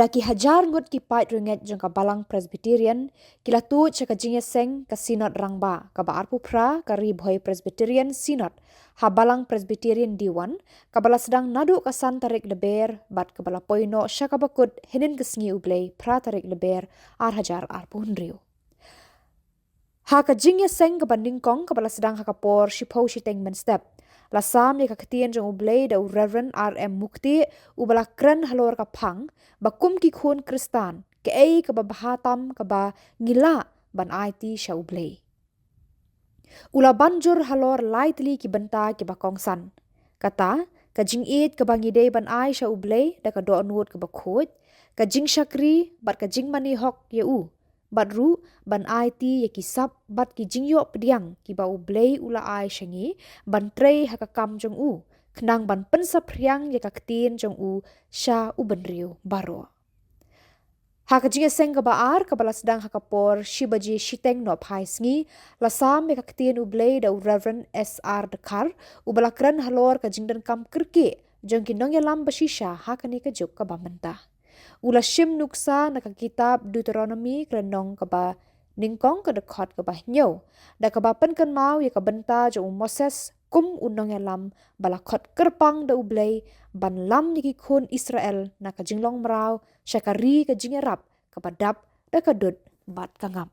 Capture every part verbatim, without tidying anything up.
Ki hajar ngut ki paid ryngiej jong ka Balang Presbyterian ki la tuid sha ka jingïaseng ka Synod Rangbah kaba arphew phra ka Ri Bhoi Presbyterian Synod ha Balang Presbyterian Diwan, kaba la sdang naduh ka san tarik Lber bad kaba la poi noh sha kaba kut hynnin ka sngi U Blei phra tarik Lber ar hajar arphew hynriew. Ha ka jingïaseng kaba nyngkong kaba la sdang ha ka por shiphew shiteng mynstep, la sam ïa ka ktien jong U Blei da u Reverend R M Muktieh, uba la kren halor ka phang ba kum ki khun Khristan, kaei kaba bha tam kaba ngi lah ban aiti sha U Blei. U la ban jur halor lai tylli ki bynta kiba kongsan. Kata, ka jingïeit kaba ngi dei ban ai sha U Blei da ka dohnud kaba khuid, ka jingshakri bad ka jingmane hok ïa u, bad ruh ban aiti ïa ki sap bad ki jingïoh pdiang kiba U Blei u la ai sha ngi ban trei ha ka kam jong u, khnang ban pynsaphriang ïa ka ktien jong u sha u bynriew baroh. Ha ka jingïaseng kaba ar kaba la sdang ha ka por shi baje shiteng nohphai sngi, la sam ïa ka ktien U Blei da u Reverend S R Dkhar, uba la kren halor ka jingdonkam kyrkieh jong ki nongïalam bashisha ha kane ka juk kaba mynta. U la shim nuksa na ka kitab Deuteronomy ka lynnong kaba nyngkong ka dkhot kaba hynñiew, da kaba pynkynmaw ïa ka bynta jong u Moses kum u nongïalam ba la khot kyrpang da U Blei ban lam ïa ki khun Israel na ka jinglong mraw sha ka ri ka jingïarap kaba dap da ka dud bad ka ngap.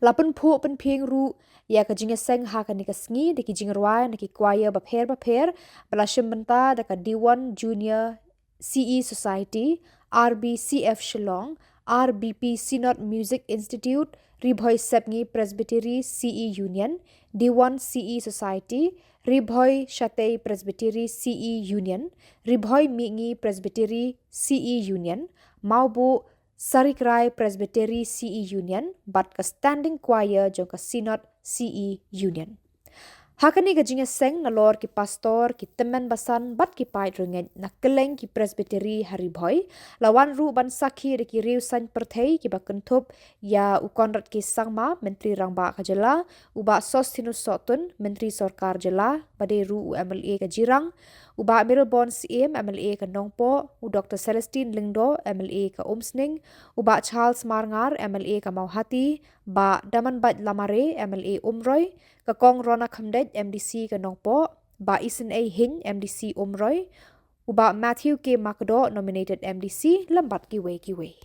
La pynphuh pynphieng ruh ïa ka jingïaseng ha kane ka sngi da ki jingrwai na ki choir bapher bapher, ba la shim bynta da ka Diwan Junior C E Society, R B C F Shillong, R B P Synod Music Institute, Ri Bhoi Sepngi Presbytery C E Union, Diwan C E Society, Ri Bhoi Shatei Presbytery C E Union, Ri Bhoi Mihngi Presbytery C E Union, Mawbuh Sarikrai Presbytery C E Union, bad ka Standing Choir jong ka Synod C E Union. Ha kane ka jingïaseng nalor ki pastor, ki tymmen basan bad ki paid ryngiej na kylleng ki Presbytery ha Ri Bhoi, la wan ruh ban sakhi da ki riew saiñ pyrthei kiba kynthup ïa u Conrad K Sangma, Myntri Rangbah ka jylla, u Bah Sosthenes Sohtun, Myntri Sorkar Jylla, ba dei ruh u M L A ka Jirang, u Bah Mayralborn Syiem, M L A ka Nongpoh, u Doktor Celestine Lyngdoh, M L A ka Umsning, u Bah Charles Marngar, M L A ka Mawhati, Bah Damanbait Lamare, M L A Umroi, ka Kong Rona Khymdeit, M D C ka Nongpoh, Bah Isynei Hyne, M D C Umroi, u Bah Matthew K Makdoh, nominated M D C, lem bad kiwei kiwei.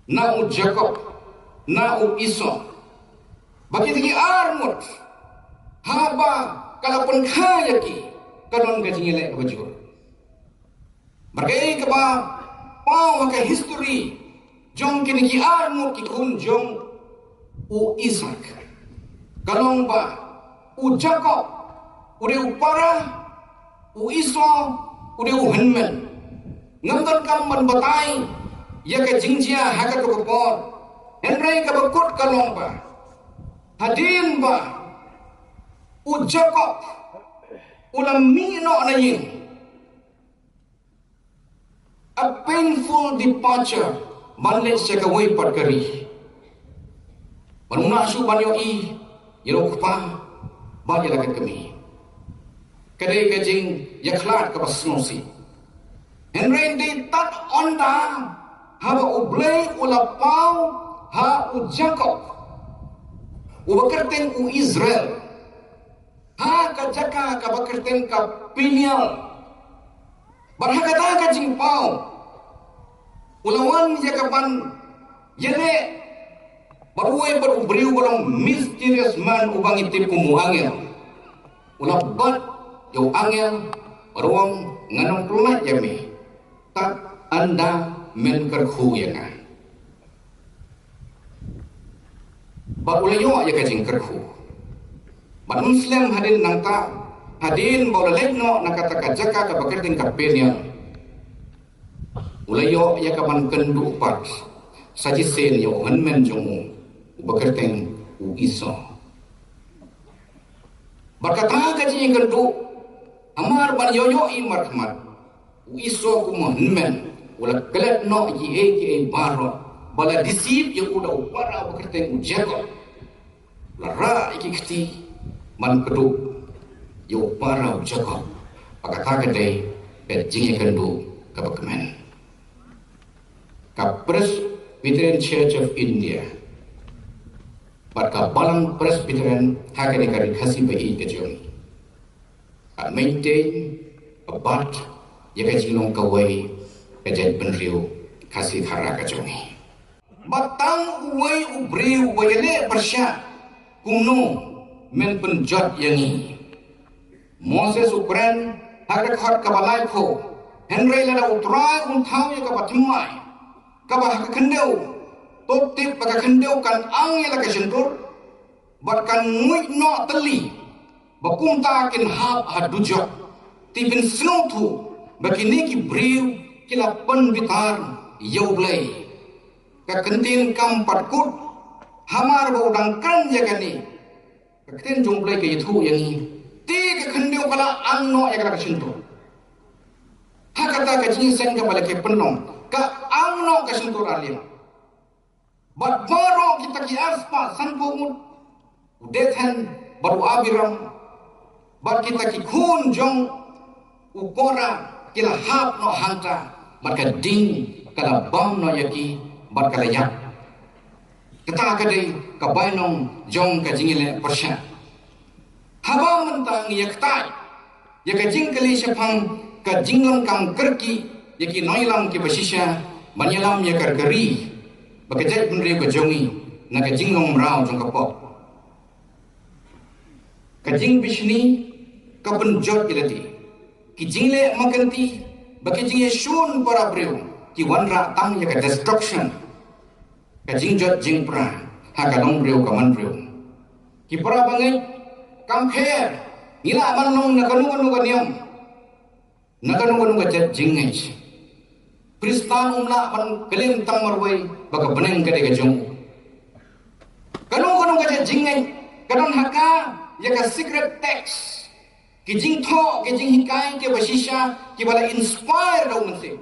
na u Jakob, na u Esau. Ba kita ki ar ngut, haba ka la pynkha ïa ki, ka don ka jingïaleh kaba jur. Bad kaei kaba paw ha ka history jong kine ki ar ngut ki khun jong u Isaak, ka long ba u Jakob u dei u para, u Esau u dei u hynmen. Ngam donkam ban batai ïa ka jingjia ha kato ka por. Hynrei kaba kut ka long ba hadien ba u Jakob u la mih noh na ïing, a painful departure, ban leit sha kawei pat ka ri. Ban ym lah shuh ban ïohi ïa la u kpa bad ïa la ka kmie. Ka dei ka jingïakhlad kaba sngewsih. Hynrei dei tad ynda haba U Blei u la paw ha u Jakob, uba kyrteng u Israel, ha ka jaka kaba kyrteng ka Peniel. Bad ha kata ka jingpaw u la wan ïa ka ban ïaleh bad uwei pat u briew ba long mysterious man uba ngi tip kum u angel. U la bat ïa u angel bad u ong, ngan ym pyllait ïa me tad ynda men kyrkhu ïa nga. Bad u la ïoh ïa ka jingkyrkhu. Bad ym slem hadien nangta, hadien ba u la leit noh na kata ka jaka kaba kyrteng ka Peniel, u la ïoh ïa ka ban kynduh pat sa shisien ïa u hynmen jong u uba kyrteng u Esau. Bad kata ka jingkynduh, hamar ban ïoh ïohi markhmat, u Esau kum u hynmen u la klet noh ïa kiei kiei baroh ba la deceive ïa u da u para uba kyrteng u Jakob. U la rah ïa ki kti ban kduh ïa u para u Jakob. Bad kata ka dei ka jingïakynduh kaba kmen. Ka Presbyterian Church of India bad ka Balang Presbyterian ha kane ka ri Khasi ba ïeit ka jong ngi, ka maintain, ka bat ïa ka jinglong kawei ka jaitbynriew Khasi Khara ka jong ngi. Bad tang uwei u briew uba ïaleh pyrshah kumno men pynjot ïa ngi. Moses u kren ha ka dkhot kaba laiphew, hynrei lada U Trai un thaw ïa kaba thymmai, kaba ha ka khyndew, to tip ba ka khyndew kan ang ïa la ka shyntur bad kan nguid noh tylli, ba kumta kin hap ha dujok. Te phin sngewthuh ba kine ki briew ki la pynbitar ïa U Blei. Ka ktien kam pat kut, hamar ba u dang kren ïa kane, ka ktien jong U Blei ka ïathuh ïa ngi, te ka khyndew ka la ang noh ïa ka la ka shyntur. Ha kata ka jingïaseng kaba la ki pynlong, ka ang noh ka shyntur ar liang. Bad baroh kita ki arspah sanphew ngut, u Dathan bad u Abiram bad kita ki khun jong u Korah ki la hap noh hangta, bad ka ding ka la bam noh ïa ki bad ka la ïap. Kata ka dei ka bainong jong ka jingïaleh pyrshah. Haba mynta ngi ïa ktai ïa ka jingkylli shaphang ka jinglong kam kyrkieh ïa ki nongïalam kiba shisha ban ïalam ïa ka ri bad ka jaitbynriew ka jong ngi na ka jinglong mraw jong ka pop. Ka jingbishni ka pynjot ïa lade. Ki jingleh makynti bad ki jingïashun para briew ki wanrah tang ïa ka destruction. Ka jingjot jingpra ha ka longbriew ka manbriew. Ki para bangeit, kam pher ngi lah ban long na kano kano ka niam, na kano kano ka jait jingngeit. Khristan um lah ban claim tang marwei ba ka bneng ka dei ka jong u. Kano kano ka jait jingngeit ka don ha ka ïa ka secret text. Ki jingthoh, ki jinghikai kiba shisha kiba la inspire da U Mynsiem.